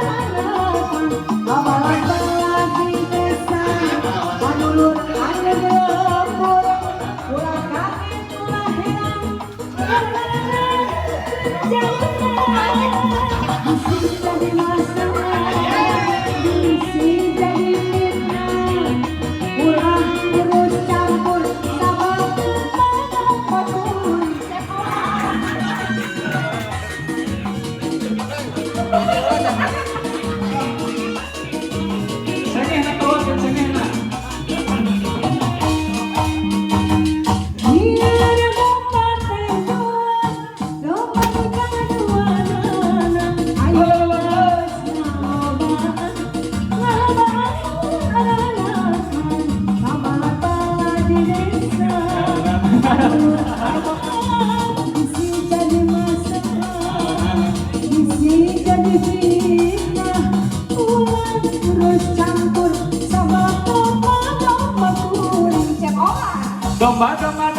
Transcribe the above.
Aranakan kabalan di desa, padulur anu di lembur, ulah kaget ulah heran, bisi jadi masalah, bisi jadi fitnah, ulah urus campur sabab batur. Sengehna kawakeun sengehna. Ayo ngobaan, ngobaan aranakan kabalan di desa, bisi jadi masalah, bisi jadi fitnah, ulah urus campur sabab domba domba kuring. Cek olah. Domba-domba.